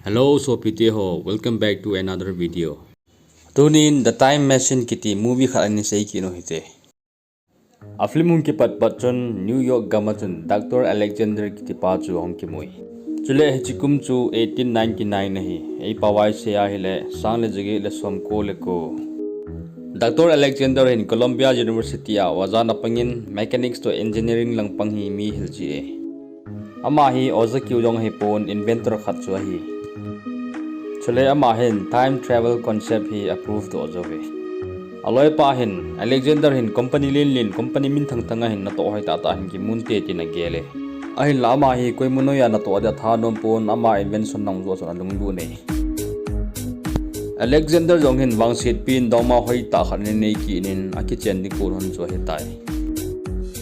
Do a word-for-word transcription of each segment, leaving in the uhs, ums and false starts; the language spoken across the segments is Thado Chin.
Hello, sopite ho, welcome back to another video. Tunin The Time Machine kiti movie khat ana sei kit u hite. A film hung kipat pat chun New York gam a chun Doctor Alexander kiti pa chu ahung kimu e. Chule hiche kum chu eighteen ninety-nine ahi. Eipao a isei a hile sang le jaget le somko le ko. Doctor Alexander hin Columbia University a oja na pangin mechanics toh engineering lang pang hi mi hilchet e. Ama hi oja keu jong ahipon, inventor khat chu ahi. Chule ama hin time travel concept hi a prove doh jou ve. Aloipa hin, Alexander hin company lenlen, company minthang thang a hin natoh hoi tahtah hin kimun te tin agel e. Ahinla ama hi koima noiya natoh ding athanom pon, ama invention nung joh chun alunglut e. Alexander jong hin vangsetpi in dongma hoitah khat ana nei kit in akichen ding kon hon chu ahitai.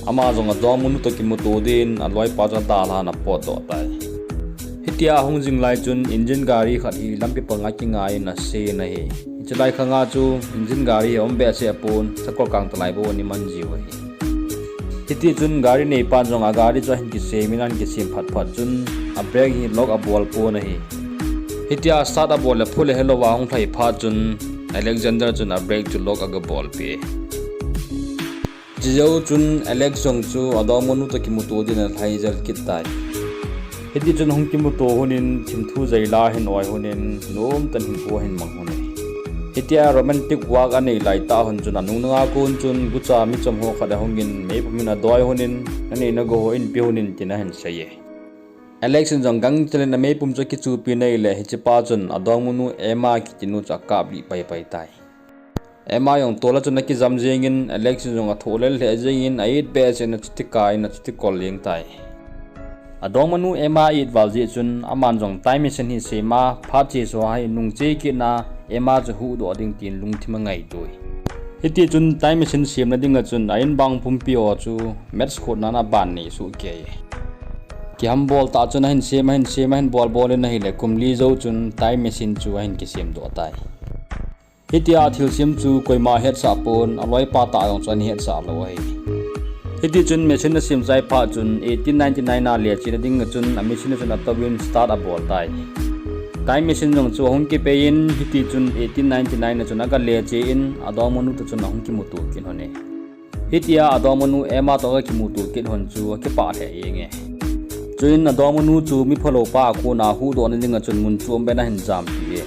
Ama jong adongmanu toh kimuto din aloipa chu adalhan apotdoh tai. Hitia ahung jing lai chun engine gari khat hi lampi panga kingai in ase in ahi. Hiche lai khanga chu engine gari hi aum behseh pon, sakol kangtalai bou ana man jiu ahi. Hitichun gari neipan jong agari chu ahin kisem in ahin kisem phat phat chun a brake hi lock abol pon ahi. Hitia start abol le phu le helouva ahung lhai phat chun Alexander chun a brake chu lock agabolpeh e. Chujou chun Alex jong chu adongmanu toh kimuto din alhai jel kit tai. Hitichun ahung kimuto lhonin thimthu jaila ahin oi lhonin nomtah in hinkho ahin mang lhon e. Hitia romantic walk anei laitah lhon chun anungnunga kon chun gucha michom ho khat ahungin meipum in adoi lhonin nanei nagou ho einpe lhonin tin ahin sei e. Alex in jong gangchel in ameipum chu akichupi in ahile hichepa chun adongmanu Emma kitinu chu akaplih paipai tai. Emma jong tol a chun akijam jengin Alex in jong athoh lel lheh jengin a-it behseh in achuti kai in achuti kol jeng tai. Adongmanu Emma a-it val jeh chun aman jong time machine hi sem a phat chesuh a hi nungche kit na Emma chu huhdoh ding tin lungthim angaito e. Hitichun time machine semna dinga chun a-in bang pumpi ho chu maths khotna a aban nei soh kei e. Kihambol tah chun ahin sem ahin sem ahin bolbol in ahile kum li jou chun time machine chu ahin kisemdoh tai. Hitia thilsem chu koima hetsah pon, aloipa tah jong chu ana hetsah lou ahi. Hitichun machine asem chai phat chun eighteen ninety-nine a lechena dinga chun a machine a chun atouvin start abol tai. Time machine jong chu ahung kipei in hitichun eighteen ninety-nine a chun aga leche in adongmanu toh chun ahung kimuto kit lhon e. Hitia adongmanu Emma toh aga kimuto kit lhon chu akipah lheh jeng e. Chuin adongmanu chu miphalou pa a kona huhdohna dinga chun mun chombeh in ahin jampi e.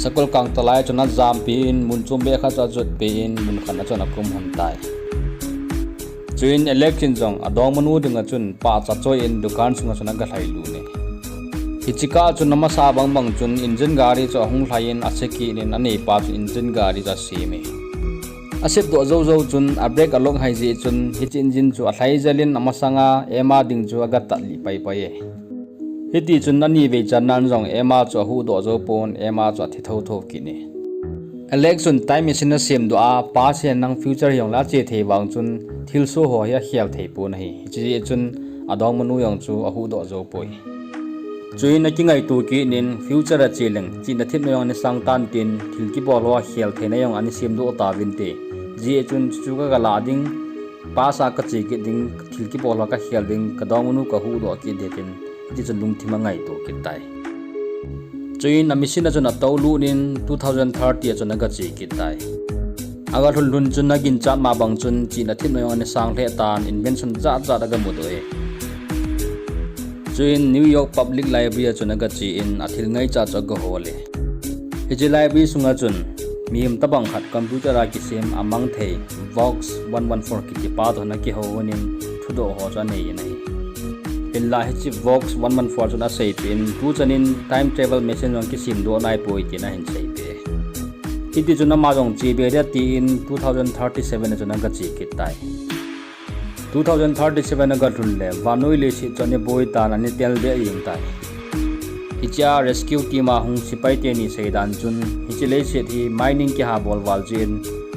Sakol kangtalai chun ajampi in mun chombeh khat chu ajotpi in mun khat a chun akum lhon tai. Chuin Alex in jong adongmanu dinga chun pahcha choi in dukan sunga chun aga lhailut e. Hichekah chun amasa bangbang chun engine gari chu ahung lhai in ase kit in aneipa chu engine gari chu asem e. Asepdoh joujou chun a brake alock hai jeh chun hiche engine chu alhai jel in amasanga Emma ding chu aga tatlih paipai e. Hitichun anivei channan jong Emma chu ahuhdoh jou pon, Emma chu athi thouthou kit e. Alex chun time machine asemdoh a past hihen lang future hijongle ache thei vang chun thilsoh ho hi akhel thei pon ahi. Hiche jeh chun adongmanu jong chu ahuhdoh jou poi. Chuin akingaito kit in future a che leng chihna thepna jong ana sang tan tin thil kibol ho akhel theina jong ana semdoh tauvinte. Hijeh chun chuchu kaga lah ding, past a kache kit ding, thil kibol ho kakhel ding, kadongmanu kahuhdoh kit ding tin, hitichun lungthim angaito kit tai. Chuin a machine a chun atoulut in two thousand thirty a chun aga che kit tai. Aga lhun lhun chun aginchat ma bang chun chihna thepna jong ana sang lheh tan invention jat jat aga mudoh e. Chuin New York Public Library a chun aga che in athil ngaichat chu aga hol e. Hiche library sunga chun mihem tobang khat computer a kisem amang thei Vox one one four kiti pa toh ana kihou lhon in thudoh ho chu anei in ahi. Hinla hiche Vox one one four chun aseipeh in tuchan in time travel machine jong kisemdoh naipoi tin ahin seipeh e. Hitichun ama jong chebe ding atin two thousand thirty-seven a chun aga che kit tai. Two thousand thirty-seven aga lhun le vannoi leiset chu ana boi tan ana tel deh jeng tai. Hichea rescue team a hung sepai teni seidan chun hiche leiset hi mining kihabol val jeh in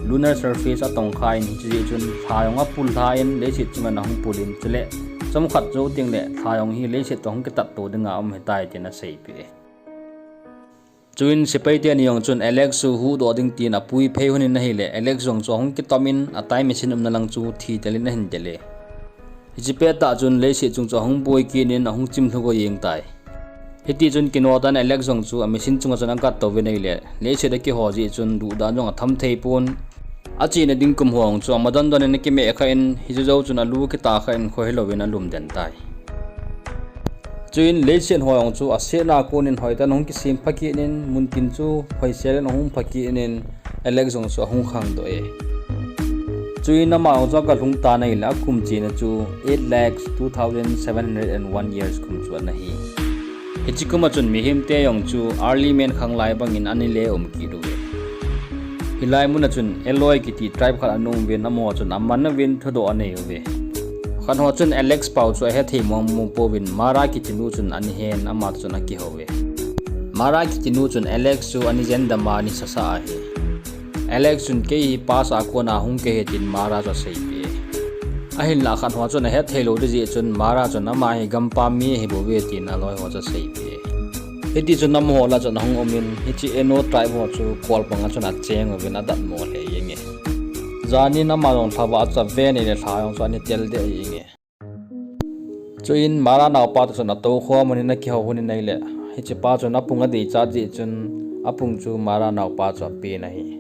lunar surface atongkha in hiche jeh chun lha jong apullha in leiset chunga ahung pul in chule chomkhat jou tengle lha jong hi leiset toh hung kitatto dinga um ahitai tin aseipeh e. Chuin sepai teni jong chun Alex chu huhdoh ding tin apui phei lhon in ahile Alex jong chu ahung kitom in a time machine umna lang chu thi tel in ahin del e. Hiche pettah chun leiset chung chu ahung boi kit in ahung chimlhu go jeng tai. Hiti chun kinoh tan Alex jong chu a machine chunga chun agat tou ve nei le, leiset a kiho jeh chun duhdan jong atham thei pon. Achena ding kum ho chu ama don don in akimeh kha in, hiche jou chun alu akita kha in, khohelou in alum den tai. Chuin leiset ho jong chu asetna kon in hoitah in ahung kisem pha kit in, muntin chu hoisel in ahung pha kit in, Alex jong chu ahung khangdoh e. Chuin ama jong chu agalhung tan ahile, akum chena chu eight lakhs two thousand seven hundred and one years kum chu ana hi. Hiche kum a chun mihem te jong chu early man khanglai bangin ana le um kit uve. Hilai mun a chun Aloy kiti tribe khat ana um uvin, amaho chun aman uvin thudoh anei uve. Khat ho chun Alex pao chu ahethei mong mong pouvin, Mara kiti nu chun ana hen, ama chun akihou ve. Mara kiti nu chun Alex chu ana jen dam a, ana sasa ahi. Alex chun kei hi past a kona hung kahi tin Mara chu aseipeh e. Ahinlah khat ho chun ahethei lou ding jeh chun Mara chun ama hi gampam mi ahi bouve tin aloi ho chu aseipeh e. Hiti chun amaho lah chun ahung um in, hiche Eno tribe ho chu kol panga chun acheng uvin adatmo lheh jenge. Jan in ama jong lhava chu ave nei le lha jong chu ana tel deh jenge. Chuin Mara naopa toh chun atou khom un in akihou hun in ahile, hiche pa chun apung adeichat jeh chun apung chu Mara naopa chu apen ahi.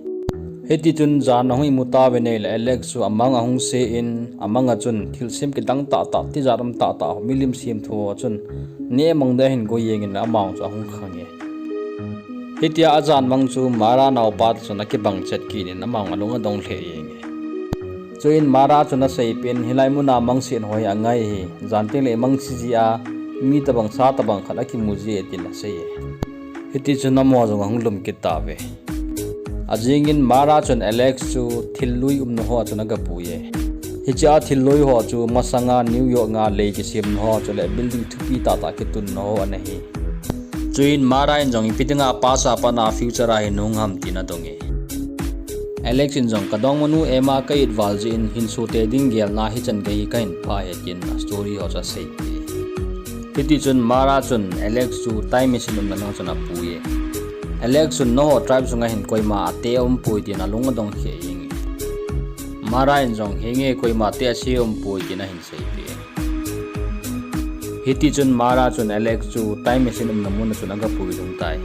Hiti chun jan ahung imu tauve nei le, Alex chu amang ahung se in, amang a chun thilsem kidang tahtah, tijat um tahtah, milim semthu ho chun neh mang ding ahin koi jeng in, ama jong chu ahung khang e. Hitia ajan mang chu Mara naopa toh chun akibang chet kit in, ama jong alung adong lheh jenge. Chuin Mara chun aseipeh in, hilai mun a mangset ho hi angai ahi, jan teng le imang se ji a, mi tobang sa tobang khat akimu ji e tin asei e. Hiti chun amaho jong ahung lum kit tauve. Ajing in Mara chun Alex chu thil lui umna ho a chun agapui e. Hiche a thil lui ho chu masanga New York a lei kisemna ho chule building thupi tahtah kitunna ho ana hi. Chuin Mara in jong ipi dinga past a pat a future a hin hung ham tin adong e. Alex in jong kadongmanu Emma ka it val jeh in hinsute ding gelna hichan gei kahin phah e tin a story ho chu aseipeh e. Hiti chun Mara chun Alex chu time machine umna lang chun apui e. Alex chun nangho tribe sunga hin koima ate aumpoi tin alung adong kheh jenge. Mara in jong henge koima ate ase aumpoi tin ahin seipeh e. Hiti chun Mara chun Alex chu time machine umna mun a chun agapui lhung tai.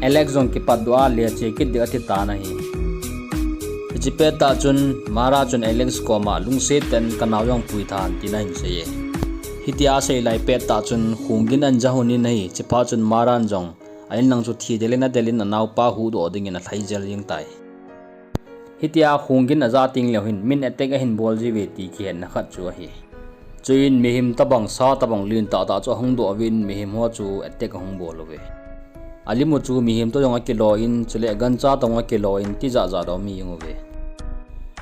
Alex jong kipatdoh a leche kit ding ati tan ahi. Hiche pettah chun Mara chun Alex koma lungset tah in kanao jong pui than tin ahin sei e. Hitia asei lai pettah chun khonggin ahin ja lhon in ahi, hiche phat chun Mara in jong a inlang chu thi del in adel in anaopa huhdoh dingin alhai jel jeng tai. Hitia khonggin aja teng leu hin min attack ahin bol jiuve ti kihetna khat chu ahi. Chuin mihem tobang sa tobang lentah tah chu ahung doh uvin mihem ho chu attack ahung bol uve. Alim u chu mihem toh jong akilo in, chule gancha toh jong akilo in, tijat jat a um jeng uve.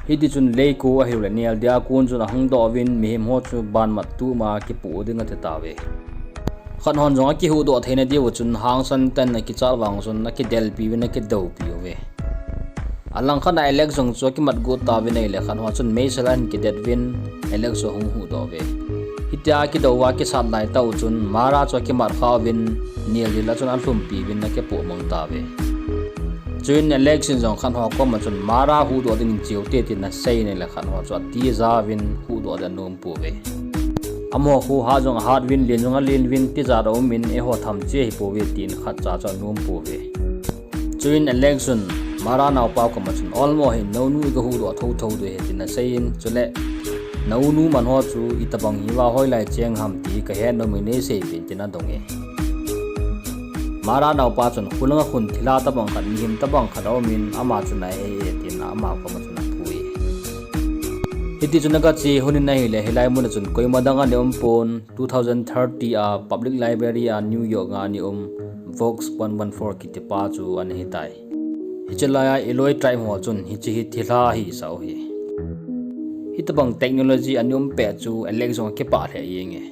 Hiti chun leiko ahiloule nel dia kon chun ahung doh uvin mihem ho chu banmat tuma kipoh ding ati tauve. Khat hon jong akihuhdoh theina diu chun hangsan tah in akichat vang chun akidelpi uvin akidoupi uve. Alangkhat a Alex jong chu akimat got tauvin ahile khat ho chun meisel ahin kidet uvin Alex chu ahung huhdoh uve. Hitia akidou uva akisat lai tah u chun Mara chu akimat kha uvin nel dil a chun alhumpi uvin akipoh mang tauve. Chuin Alex in jong khat ho koma chun Mara huhdoh dingin cheu te tin asei in ahile khat ho chu atija uvin huhdoh ding anom pouve. Amaho khohat jong ahat uvin, len jong alen uvin, tijat a um in eiho tham cheh ahipouve tin khatcha chu anom pouve. Chuin Alex chun Mara naopa koma chun, olmo hi naunu igahuhdoh thotho diu ahi tin asei in, chule naunu man ho chu itobang hiuva hoilai cheng ham ti kahet nom in neiseipeh in tin adong e. Mara naopa chun khulanga khun thilha tobang khat, mihem tobang khat aumin ama chun ahei e tin ama koma chun apui. Hiti chun agache lhon in ahile hilai mun a chun koima dang ana um pon, two thousand thirty a Public Library a New York a ana um Vox one one four kitipa chu ana hitai. Hiche laiya Aloy tribe ho chun hiche hi thilha ahisah u ahi. Hitobang technology ana um pet chu Alex jong akipah lheh jenge.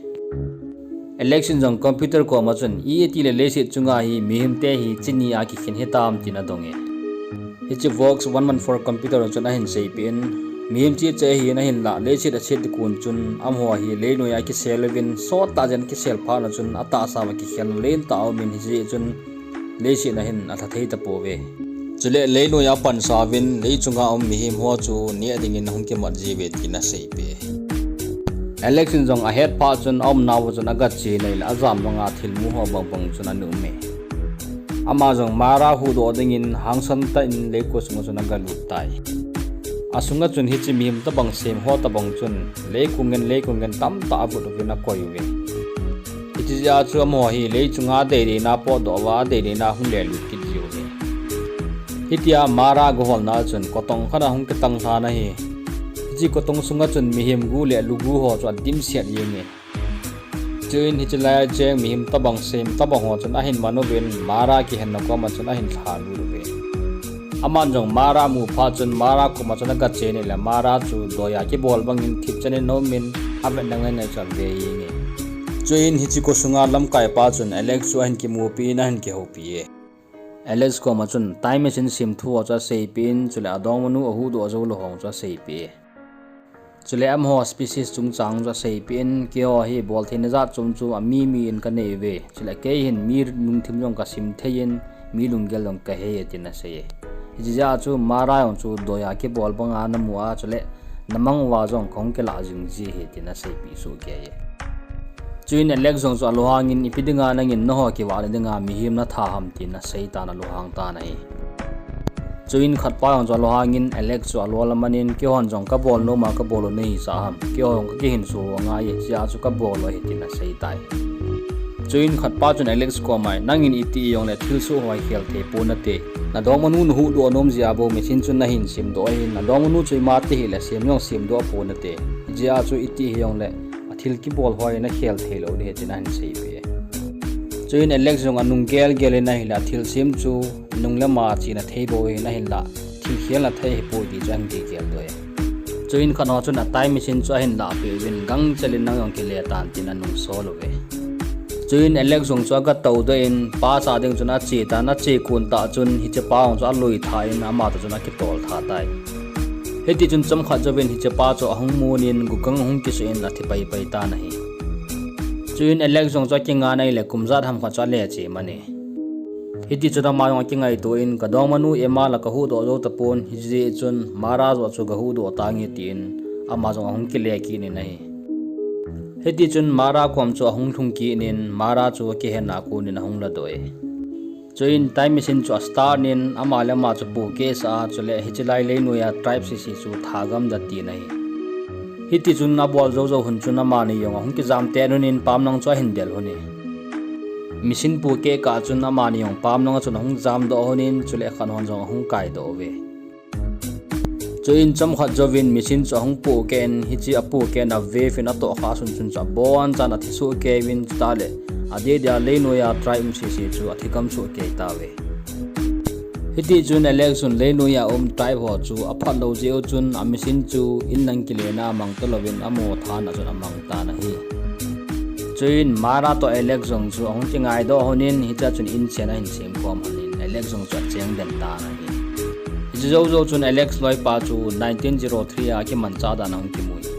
Alex in jong computer koma chun, itile leiset chunga hi mihemte hi chini a kikhen hitam tin adong e. Hiche Vox one one four computer chun ahin seipeh in, mihem cheh cheh ahin ahinlah leiset aset ding kon chun amaho hi leinoiya kisel uvin, sottah jeh in kisel phat na chun atahsa uva kikhelna lentah aumin hijeh chun leiset a hin alha thei tapouve. Chule leinoiya apansa uvin, leichunga um mihem ho chu neh dingin ahung kimat jiuve tin aseipeh e. Alex in jong ahet phat chun aumnauva chun agache in ahile ajam banga thilmu ho bangbang chun ana um e. Ama jong Mara huhdoh dingin hangsan tah in leiko sunga chun agalut tai. Asunga chun hiche mihem tobang sem ho tobang chun leiko ngen leiko ngen tamtah avut uvin akoi uve. Hiche jeh a chu amaho hi lei chunga deideina potdoh uva adeideina hung lelut kit jiu ahi. Hitia Mara gaholna a chun kotong khat ahung kitang lhan ahi. Hiche kotong sunga chun mihem gu le lugu ho chu adimset jenge. Chuin hiche laia cheng mihem tobang sem tobang ho chun ahin man uvin Mara kihenna koma chun ahin lhalut uve. Aman jong Mara amu phat chun Mara koma chun agache in ahile Mara chu doiya kibol bangin thipchan in aumin avetna ngaingai chu ave jenge. Chuin hiche ko sunga lamkaipa chun Alex chu ahin kimupi in ahin kihoupi e. Alex koma chun time machine sem thu ho chu aseipeh in chule adongmanu ahuhdoh joulou ho chu aseipeh e. Chule amaho species chungchang chu aseipeh in keiho hi boltheina jat chom chu ami mi in kanei uve. Chule kei hin mi lungthim jong kasim thei in mi lunggel jong kahei e tin asei e. Hiche jeh a chu Mara jong chu doiya kibol banga namu a chule namang uva jong kahung kilah jing ji ahi tin aseipeh sohkei e. Chuin Alex jong chu alunghangin ipi dinga nangin nangho kivahna dinga mihem natha ham tin aseitan alunghang tan ahi. Chuin khatpa jong chu alunghangin Alex chu alol amanin keihon jong kabol noma kabol u nahisah ham, keiho jong kakihinso u angai e, hichea chu kabol u ahi tin aseitai. Chuin khatpa chun Alex koma nangin iti jongle thilsoh ho hi khel thei ponate. Nadongmanu nahuhdoh nom jeh a bou machine chu nahin semdoh ahin, nadongmanu chu ima ti hile sem jong semdoh ponate. Hijeh a chu iti hijongle athil kibol ho hi nakhel theilou ding ahi tin ahin seipeh e. Chuin Alex jong anung gelgel in ahile athilsem chu nung le ma chena thei bou ahin ahinlah thil khelna thei ahipoi ti chu ahin kigel doh e. Chuin khatho chun a time machine chu ahin lahpeh uvin gangchel in nang jong kile tan tin anungsol uve. Chuin Alex jong chu agatou doh in pa cha ding chun ache tan, ache kon tah chun hichepa jong chu aluitha in ama toh chun akitoltha tai. Hitichun chomkhat jouvin hichepa chu ahung mun in gugang ahung kisuh in athi paipai tan ahi. Chuin Alex jong chu akingai in ahile kum jat ham khat chu aleche man e. Hitichun ama jong akingaito in kadongmanu ima la kahuhdoh jou tapon, hijeh chun Mara joh chu gahuhdoh tange tin ama jong ahung kile kit in ahi. Hitichun Mara kom chu ahung lhung kit in Mara chu akihenna konin ahung ladoh e. Chuin time machine chu astart in ama le ama chu pohkeh sah a, chule hichelai leinoiya tribe sese chu thagam da tin ahi. Hitichun abol joujou hun chun amani jong ahung kijam ten un in pamnang chu ahin del un e. Machine pohkeh kah chun amani jong pamnang a chun ahung jamdoh un in chule khathon jong ahung kaidoh uve. Chuin chomkhat jouvin machine chu ahung pohkeh in hiche apohkehna wave in atohkhah sun chun chu abonchan athi sohkei uvin chutah le adeh dia leinoiya tribe um sese chu athi gam sohkei tauve. Hitichun Alex chun leinoiya um tribe ho chu aphatlou jeh u chun a machine chu inlang kilena amang talouvin amaho than a chun amang tan ahi. Chuin Mara toh Alex jong chu ahung kingaidoh un in hichea chun inchen ahin semkhom un in Alex jong chu acheng den tan ahi. Hiche joujou chun Alex loipa chu nineteen zero three a akimanchah dan ahung kimu e.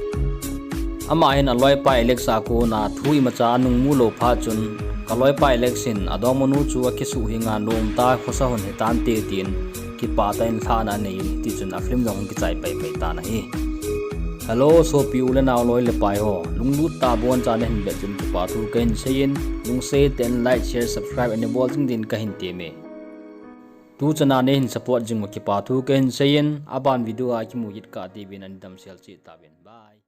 Ama hin aloipa Alex a kona thu imacha anung mulou phat chun, kaloipa Alex in adongmanu chu akisuh hinga nomtah khosa hon hitante tin kipah tah in lhahna anei in hitichun a film jong ahung kichai paipai tan ahi. Hello sopi u le nao loi le pai ho, lunglut tah a abonchan nahin vet jeh un kipa thu kahin sei in, lungset tah in like, share, subscribe ana bol jing din kahin tem e. Tuchana neihin support jing u kipa thu kahin sei in, aban video a kimu kit kah diuvin ana damsel cheh tauvin. Bye.